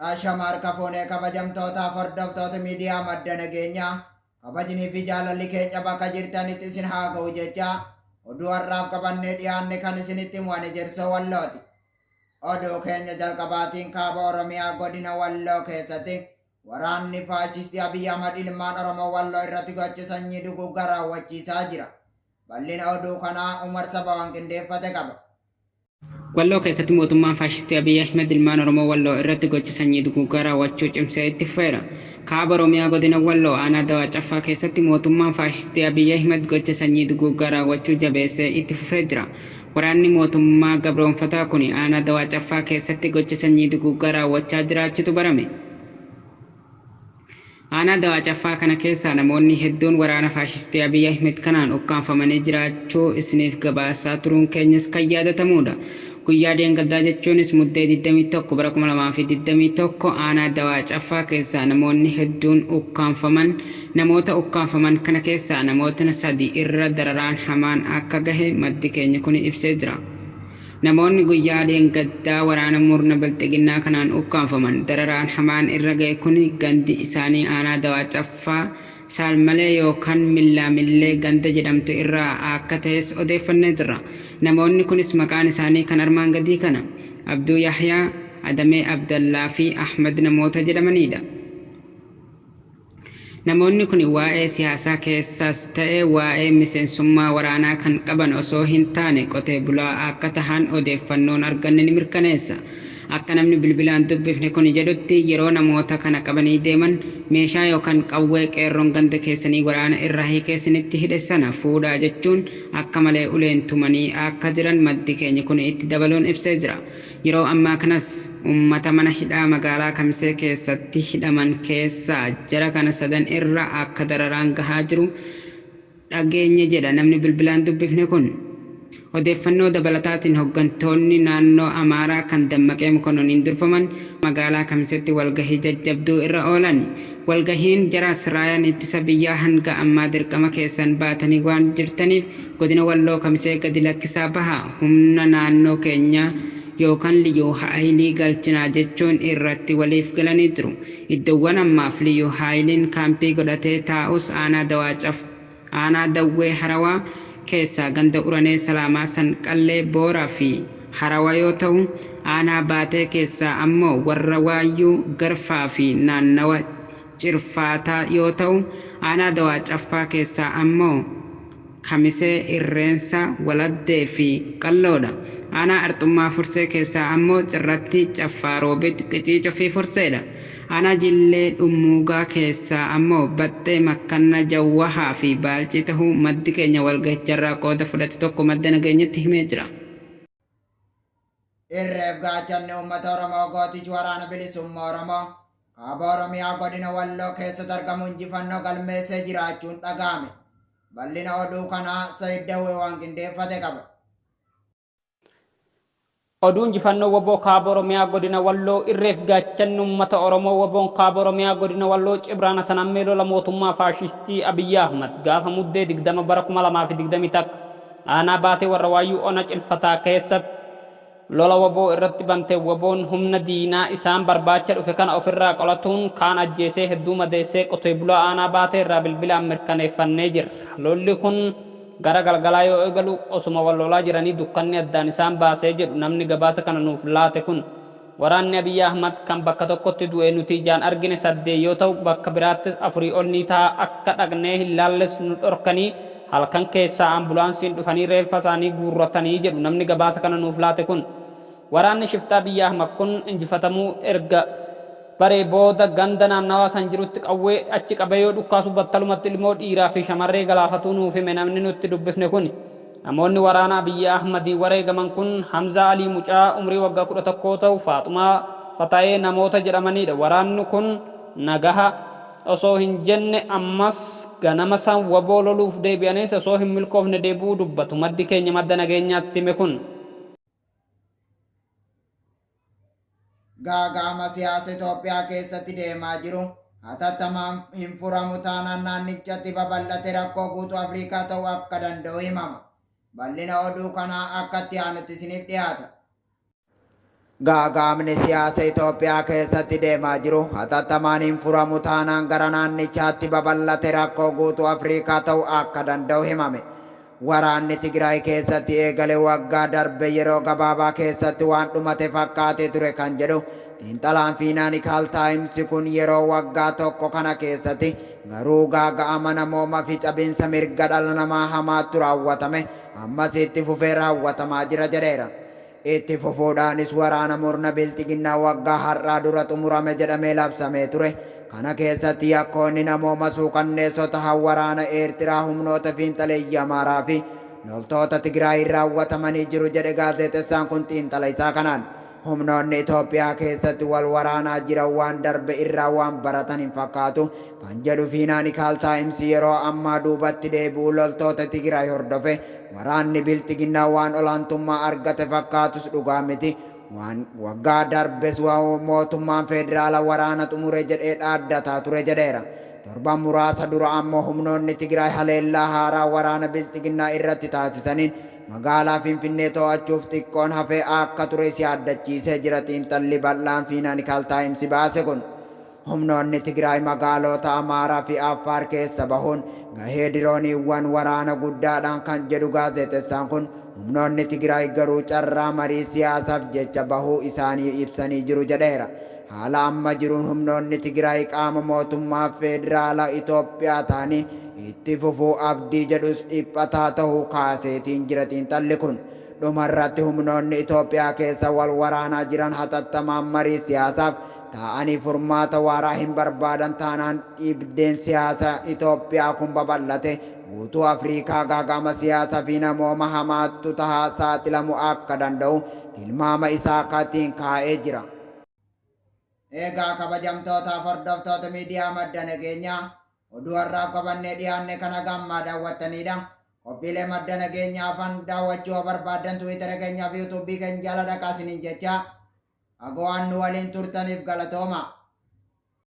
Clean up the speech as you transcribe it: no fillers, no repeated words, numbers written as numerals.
Ashama harka fuunee kabajamtootaaf hordoftoota miidiyaa madda nageenyaa kabajnii fi jaalalli keenya bakka jirtanitti isin haa ga'u jechaa oduu har'aaf qabannee dhiyaanne kan isinitti himu ani Jersoo Wallooti. Oduu keenya jalqabaatiin kaaba Oromiyaa godina Walloo keessatti waraanni faashistii Abiy Ahmad ilmaan Oromoo Walloo irratti gocha sanyii duguuggaa raawwachiisaa jira. Bal'ina oduu kanaa Umar Sabawaan qindeeffate qaba. Walloo keessatti mootummaan faashistii Abiy Ahimed ilmaan Oromoo Walloo irratti gocha sanyii duguuggaa raawwachuu cimsee itti fufeera. Kaaba Oromiyaa godina Walloo aanaa Dawaa Caffaa keessatti mootummaan faashistii Abiy Ahimed gocha sanyii duguuggaa raawwachuu jabeessee itti fufee jira. Waraanni mootummaa gabroomfataa kuni aanaa Dawaa Caffaa keessatti gocha sanyii duguuggaa raawwachaa jiraachutu barame. Aanaa Dawaa Caffaa kana keessaa namoonni hedduun waraana faashistii Abiy Ahimed kanaan ukkaamfamanii jiraachuu isiniif gabaasaa turuun keenyas kan yaadatamuudha. Guyyaa dheengaddaa jechuunis Muddee 21 bara 2021 aanaa Dawaa Caffaa keessaa namoonni hedduun ukkaamfaman. Namoota ukkaamfaman kana keessaa namootni sadi irra dararaan hamaan akka gahe maddi keenya kuni ibsee jira. Namoonni guyyaa dheengaddaa waraana murna bilxiginnaa kanaan ukkaamfaman dararaan hamaan irra ga'e kuni gandi isaanii aanaa Dawaa Caffaa Saalmalee yookaan Millaamillee ganda jedhamtu irraa akka ta'es odeeffannee jirra. Namoonni kunis maqaan isaanii kan armaan gadii kana. Abduu Yahyaa, Adamee Abdallaa fi Ahmad namoota jedhamaniidha. Namoonni kuni waa'ee siyaasaa keessaas ta'e waa'ee miseensummaa waraanaa kan qaban osoo hin taane qotee bulaa akka tahan odeeffannoon arganne ni mirkaneessa. Akka namni bilbilaan dubbifne kuni jedhutti yeroo namoota kana qabanii deeman meeshaa yookaan qawwee qeerroon ganda keessanii waraana irraa hiikee isinitti hidhe sana fuudhaa jechuun akka malee uleen tumanii akka jiran maddi keenya kuni itti dabaluun ibsee jira. Yeroo ammaa kanas uummata mana hidhaa magaalaa Kamisee keessatti hidhaman keessaa jara kana sadan irra akka dararaan gahaa jiru dhageenye jedha namni bilbilaan dubbifne kun. Odeeffannoo dabalataatiin hoggantoonni naannoo Amaaraa kan Dammaqee Mokononiin durfaman magaalaa Kamiseetti walgahii jajjabduu irra oolani. Walgahiin jaraas raayaan ittisa biyyaa hanga ammaa dirqama keessan baatanii waan jirtaniif godina Walloo Kamisee gadi lakkisaa bahaa humna naannoo keenyaa yookan Liyyuu Haayilii galchinaa jechuun irratti waliif galanii jiru. Iddoowwan ammaaf Liyyuu Haayiliin kaampii godhatee taa'us aanaa Dawaa Caf aanaa Dawwee Harawaa keessaa ganda Uranee Salaamaa Sanqallee Booraa fi Harawa yoo ta'u, aanaa Baatee keessaa ammoo Warra Waayyuu Garfaa fi naannawa Cirfaataa yoo ta'u, aanaa Dawaa Caffaa keessaa ammoo Kamisee, Irreensa, Waladdee fi Qalloodha. Aanaa Arxummaa Fursee keessaa ammoo Cirratti, Caffaa Roobit, Qiciicoo fi Furseedha. Aanaa Jillee Dhummuugaa keessaa ammoo Baxxee, Makkanna, Jawwahaa fi Baalcii tahuu maddi keenya walgahicharraa qooda fudhate tokko Madda Nageenyatti himee jira. Irreef gaachanni uummata Oromoo gootichi waraana bilisummaa Oromoo kaaba Oromiyaa godina Walloo keessatti argamu injifannoo galmeessee jiraachuun dhaga'ame. Bal'ina oduu kanaa Sayid Dawwee waan qindeeffate qaba. Oduu injifannoo wbo Kaaba Oromiyaa Godina Walloo Irreef gaachanni uummata Oromoo WBOn Kaaba Oromiyaa Godina Walloo Cibraan Hasan Ammee lola mootummaa faashistii Abiyyi Ahmad gaafa Muddee 20 bara 2021 aanaa Baatee Warra Waayyuu Ona Cilfataa keessatti lola wbo irratti bante WBOn humna diinaa isaan barbaacha dhufe kana ofirraa qolatuun kaan ajjeesee hedduu madeessee qotee bulaa aanaa Baatee irraa bilbilaan mirkaneeffannee jirra. Lolli kun Gara galgalaa yoo eegalu osuma wal lolaa jiranii dukkanni addaan isaan baasee jedhu namni gabaasa kana nuuf laate kun. Waraanni Abiy Ahmad kan bakka tokkotti du'e nuti ijaan argine saddeet yoo ta'u bakka biraattis afurii ol ni ta'a akka dhaqnee hin laalles nu dhorkanii halkan keessaa ambulaansiin dhufanii reeffa isaanii guurratanii jedhu namni gabaasa kana nuuf laate kun. Waraanni shiftaa Abiy Ahmad kun injifatamuu erga baree booda ganda naannawaa san jirutti qawwee achi qabee yoo dhukkaasu battalumatti ilmoo dhiiraa fi shamarree galaafatuu nuuf hime namni nutti dubbifne kuni. Namoonni waraana Abiy Ahmadiin wareegaman kun Hamzaa Alii mucaa umrii waggaa 11 ta'u, Faaxumaa Fatayee namoota jedhamaniidha. Waraanni kun nagaha osoo hin jenne ammas ganama san wbo loluuf deebi'aniis osoo hin milkoofne deebi'uu dubbatu maddi keenya madda nageenyaatti hime kun. Gaaga'ama siyaasa Itoophiyaa keessatti deemaa jiru hatattamaan hin furamu taanaan naannichatti babal'ate rakkoo guutuu Afrikaa ta'uu akka danda'u himama. Bal'ina oduu kanaa akka itti aanutti isiniif dhiyaata. Gaagaamni siyaasa Itoophiyaa keessatti deemaa jiru hatattamaan hin furamu taanaan gara naannichaatti babal'ate rakkoo guutuu Afrikaa ta'uu akka danda'u himame. Waraanni Tigraay keessatti eegale waggaa darbe yeroo gabaabaa keessatti waan dhumate fakkaatee ture kan jedhu xiinxalaan Financial Times kun yeroo waggaa tokko kana keessatti garuu gaaga'ama namoomaa fi cabinsa mirga dhala namaa hamaatu raawwatame ammas itti fufee raawwatamaa jira jedheera. Itti fufuudhaanis waraana murna bilxiginnaa waggaa har'aa dura xumurame jedhamee labsamee ture. Kana keessatti yakkoonni namooma suukanneessota waraana Eertiraa humnoota fiinxaleeyyii Amaaraa fi loltoota Tigraay raawwatamanii jiru jedhe gaazexeessaan kun xiinxala isaa kanaan. Humnoonni Itoophiyaa keessatti wal waraanaa jiran waan darbe irraa waan baratan hin fakkaatu kan jedhu Financial Times yeroo ammaa duubatti deebi'uu loltoota Tigraay hordofe waraanni bilxiginnaa waan olaantummaa argate fakkaatus dhugaa miti. Waan waggaa darbes mootummaan federaala waraana xumure jedhee dhaaddataa ture jedheera. Torban muraasa dura ammoo humnoonni Tigraay haleellaa haaraa waraana bilxiginnaa irratti taasisaniin magaalaa Finfinnee to'achuuf xiqqoon hafee akka ture si yaaddachiisee jira xiinxalli bal'aan Financial Times baase kun. Humnoonni Tigraay magaalota Amaaraa fi Affaar keessa bahuun gahee dirooniiwwan waraana guddaadhaan kan jedhu gaazexeessaan kun humnoonni Tigraay garuu carraa marii siyaasaaf jecha bahuu isaanii ibsanii jiru jedheera. Haala amma jiruun humnoonni Tigraay qaama mootummaa federaalaa Itoophiyaa ta'anii itti fufuu abdii jedhus dhiphataa ta'uu kaaseetiin jira xiinxalli kun. Dhumarratti humnoonni Itoophiyaa keessa wal waraanaa jiran hatattamaan marii siyaasaaf taa'anii furmaata waaraa hin barbaadan taanaan dhibdeen siyaasa Itoophiyaa kun babal'ate guutuu Afrikaa gaagama siyaasaa fi namooma hamaattu tahaa saaxilamuu akka danda'u tilmaama isaa katiin kaa'ee jira. Egaa kabajamtootaaf hordoftoota miidiyaa madda nageenyaa oduu har'aaf qabannee dhiyaanne kana gammaa daawwattanidha. Qophiilee madda nageenyaa afaan daawwachuu yoo barbaaddan Tiwiitara keenyaa fi Yuutuubii keenya jala dhaqaa isiniin jecha. Agoo waan nu waliin turtaniif galatooma.